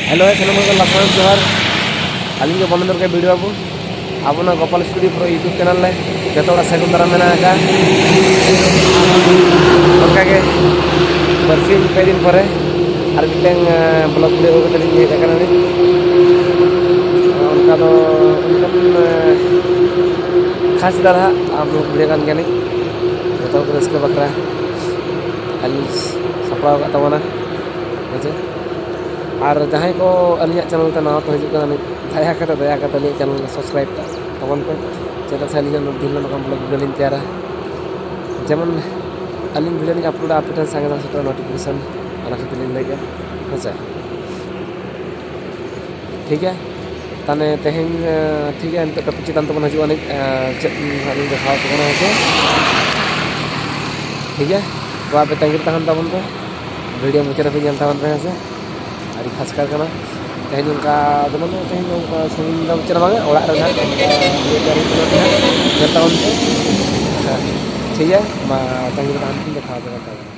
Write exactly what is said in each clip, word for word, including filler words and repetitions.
Hello, ᱥᱟᱱᱟᱢ ᱠᱚ ᱞᱟᱥᱟᱲᱦᱮᱫ ᱡᱚᱦᱟᱨ᱾ ᱟᱹᱞᱤᱧ ᱜᱮ ᱵᱚᱱᱫᱚ ᱫᱩᱨᱜᱟ ᱵᱷᱤᱰᱤᱭᱳ ᱵᱟᱹᱵᱩ᱾ ᱟᱵᱚ ᱱᱚᱣᱟ ᱜᱳᱯᱟᱞ ᱥᱴᱩᱰᱤᱭᱳ ᱯᱨᱳ YouTube ᱪᱮᱱᱮᱞ ᱨᱮ ᱡᱚᱛᱚ ᱦᱚᱲᱟᱜ ᱥᱟᱹᱜᱩᱱ ᱫᱟᱨᱟᱢ ᱢᱮᱱᱟᱜ ᱟᱠᱟᱫᱼᱟ᱾ ᱚᱱᱠᱟᱜᱮ ᱵᱟᱨᱥᱤᱧ ᱯᱮ ᱫᱤᱱ ᱯᱚᱨᱮ ᱟᱨ ᱢᱤᱫᱴᱟᱝ, ᱮᱸ, ᱵᱞᱚᱜ ᱵᱷᱤᱰᱤᱭᱳ ᱟᱹᱜᱩ ᱠᱟᱛᱮ ᱞᱤᱧ ᱦᱮᱡ ᱟᱠᱟᱱᱟ ᱞᱤᱧ᱾ ᱚᱱᱠᱟ ᱫᱚ ᱚᱱᱠᱟᱱ, ᱮᱸ, ᱠᱷᱟᱥ ᱫᱷᱟᱨᱟ ᱵᱞᱚᱜ ᱵᱷᱤᱰᱤᱭᱳ ᱠᱟᱱ ᱜᱮᱭᱟ ᱞᱤᱧ᱾ ᱡᱚᱛᱚ ᱦᱚᱲ ᱠᱚ ᱨᱟᱹᱥᱠᱟᱹ ᱵᱟᱠᱷᱨᱟ ᱟᱹᱞᱤᱧ ᱥᱟᱯᱲᱟᱣ ᱟᱠᱟᱫ ᱛᱟᱵᱚᱱᱟ᱾ ᱦᱮᱸ ᱥᱮ? ᱟᱨ ᱡᱟᱦᱟᱸᱭ ᱠᱚ ᱟᱹᱞᱤᱧᱟᱜ ᱪᱮᱱᱮᱞ ᱛᱮ ᱱᱟᱣᱟ ᱯᱮ ᱦᱤᱡᱩᱜ ᱠᱟᱱᱟ, ᱫᱟᱭᱟ ᱠᱟᱛᱮ, ᱫᱟᱭᱟ ᱠᱟᱛᱮ ᱟᱹᱞᱤᱧᱟᱜ ᱪᱮᱱᱮᱞ ᱥᱟᱵᱥᱠᱨᱟᱭᱤᱵᱽ ᱠᱟᱜ ᱛᱟᱵᱚᱱ ᱯᱮ᱾ ᱪᱮᱫᱟᱜ ᱥᱮ ᱟᱹᱞᱤᱧ ᱦᱚᱸ ᱫᱤᱱ ᱦᱤᱞᱳᱜ ᱱᱚᱝᱠᱟᱱ ᱵᱞᱚᱜ ᱵᱷᱤᱰᱤᱭᱳ ᱞᱤᱧ ᱛᱮᱭᱟᱨᱟ᱾ ᱡᱮᱢᱚᱱ ᱟᱹᱞᱤᱧ ᱵᱷᱤᱰᱤᱭᱳ ᱞᱤᱧ ᱟᱯᱞᱳᱰᱟ, ᱟᱯᱮ ᱴᱷᱮᱱ ᱥᱟᱸᱜᱮ ᱫᱷᱟᱨᱟ ᱥᱮᱴᱮᱨᱚᱜᱼᱟ ᱱᱳᱴᱤᱯᱷᱤᱠᱮᱥᱚᱱ, ᱚᱱᱟ ᱠᱷᱟᱹᱛᱤᱨ ᱞᱤᱧ ᱞᱟᱹᱭᱮᱫᱼᱟ᱾ ᱦᱮᱸ ᱥᱮ? ᱴᱷᱤᱠ ᱜᱮᱭᱟ, ᱛᱟᱦᱞᱮ ᱛᱮᱦᱮᱧ, ᱟᱸ, ᱴᱷᱤᱠ ᱜᱮᱭᱟ, ᱱᱤᱛᱚᱜ ᱴᱚᱯᱤᱠ ᱪᱮᱛᱟᱱ ᱛᱮᱵᱚᱱ ᱦᱤᱡᱩᱜᱼᱟ ᱱᱤᱡ, ᱟᱸ, ᱪᱮᱫ ᱦᱟᱸᱜ ᱞᱤᱧ ᱫᱮᱠᱷᱟᱣ ᱟᱯᱮ ᱠᱟᱱᱟ ᱦᱮᱸ ᱥᱮ? ᱴᱷᱤᱠ ᱜᱮᱭᱟ, ᱛᱚ ᱟᱯᱮ ᱛᱟᱺᱜᱤ ᱨᱮ ᱛᱟᱦᱮᱱ ᱛᱟᱵᱚᱱ ᱯᱮ, ᱵᱷᱤᱰᱤᱭᱳ ᱢᱩᱪᱟᱹᱫ ᱦᱟᱹᱵᱤᱡ ᱧᱮᱞ ᱛᱟᱵᱚᱱ ᱯᱮ ᱦᱮᱸ ᱥᱮ᱾ ᱟᱹᱰᱤ ᱠᱷᱟᱥ ᱠᱟᱨ ᱠᱟᱱᱟ᱾ ᱛᱮᱦᱮᱧ ᱚᱱᱠᱟ ᱫᱚ ᱵᱟᱹᱱᱩᱜᱼᱟ, ᱛᱮᱦᱮᱧ ᱫᱚ ᱚᱱᱠᱟ ᱥᱟᱺᱜᱤᱧ ᱫᱚ ᱪᱮᱫ ᱦᱚᱸ ᱵᱟᱝᱟ, ᱚᱲᱟᱜ ᱨᱮ ᱱᱟᱦᱟᱜ ᱚᱱᱠᱟ ᱤᱭᱟᱹ ᱠᱚ ᱟᱹᱨᱩᱵ ᱠᱟᱱᱟ ᱱᱟᱦᱟᱜ, ᱧᱮᱞ ᱛᱟᱵᱚᱱ ᱯᱮ᱾ ᱦᱮᱸ, ᱴᱷᱤᱠ ᱜᱮᱭᱟ, ᱢᱟ ᱛᱟᱺᱜᱤ ᱨᱮ ᱛᱟᱦᱮᱱ ᱯᱮ, ᱫᱮᱠᱷᱟᱣ ᱟᱯᱮ ᱠᱟᱱ ᱛᱟᱵᱚᱱᱟ᱾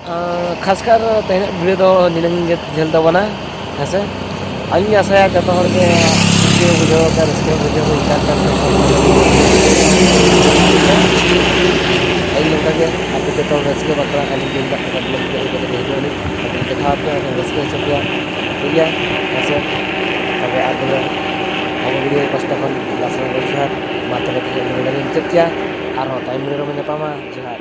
ᱟᱸ, ᱠᱷᱟᱥ ᱠᱟᱨ ᱛᱮᱦᱮᱧᱟᱜ ᱵᱷᱤᱰᱤᱭᱳ ᱫᱚ ᱱᱤᱱᱟᱹᱝ ᱜᱮ ᱡᱷᱟᱹᱞ ᱛᱟᱵᱚᱱᱟ, ᱦᱮᱸ ᱥᱮ? ᱟᱹᱞᱤᱧ ᱟᱥᱟᱭᱟ ᱡᱚᱛᱚ ᱦᱚᱲ ᱜᱮ ᱨᱟᱹᱥᱠᱟᱹ ᱵᱩᱡᱷᱟᱹᱣ ᱠᱟᱱ ᱨᱟᱹᱥᱠᱟᱹ ᱵᱩᱡᱷᱟᱹᱣ ᱦᱩᱭ ᱠᱟᱱ ᱠᱟᱱ ᱟᱹᱞᱤᱧ ᱱᱚᱝᱠᱟ ᱜᱮ ᱟᱯᱮ ᱡᱚᱛᱚ ᱨᱟᱹᱥᱠᱟᱹ ᱵᱟᱠᱷᱨᱟ ᱟᱹᱞᱤᱧ ᱜᱮ ᱢᱮᱱᱟᱜ ᱠᱟᱫᱟ ᱵᱞᱚᱜ ᱵᱷᱤᱰᱤᱭᱳ ᱠᱟᱛᱮ ᱦᱤᱡᱩᱜ ᱟᱹᱞᱤᱧ ᱟᱯᱮ ᱫᱮᱠᱷᱟᱣ ᱟᱯᱮ ᱟᱨ ᱨᱟᱹᱥᱠᱟᱹ ᱦᱚᱪᱚ ᱯᱮᱭᱟ ᱴᱷᱤᱠ ᱜᱮᱭᱟ ᱦᱮᱸ ᱥᱮ ᱛᱚᱵᱮ ᱟᱨ ᱛᱚᱵᱮ ᱟᱵᱚ ᱵᱷᱤᱰᱤᱭᱳ ᱯᱟᱥᱴᱟ ᱠᱷᱚᱱ ᱞᱟᱥ ᱨᱮ ᱡᱚᱦᱟᱨ ᱢᱟ ᱛᱚᱵᱮ ᱛᱮᱦᱮᱧ ᱱᱚᱰᱮ ᱜᱮ ᱢᱩᱪᱟᱹᱫ ᱠᱮᱭᱟ ᱟᱨᱦᱚᱸ ᱛᱟᱭᱚᱢ ᱵᱷᱤᱰᱤᱭᱳ ᱨᱮᱵᱚᱱ ᱧᱟᱯᱟᱢᱟ ᱡᱚᱦᱟᱨ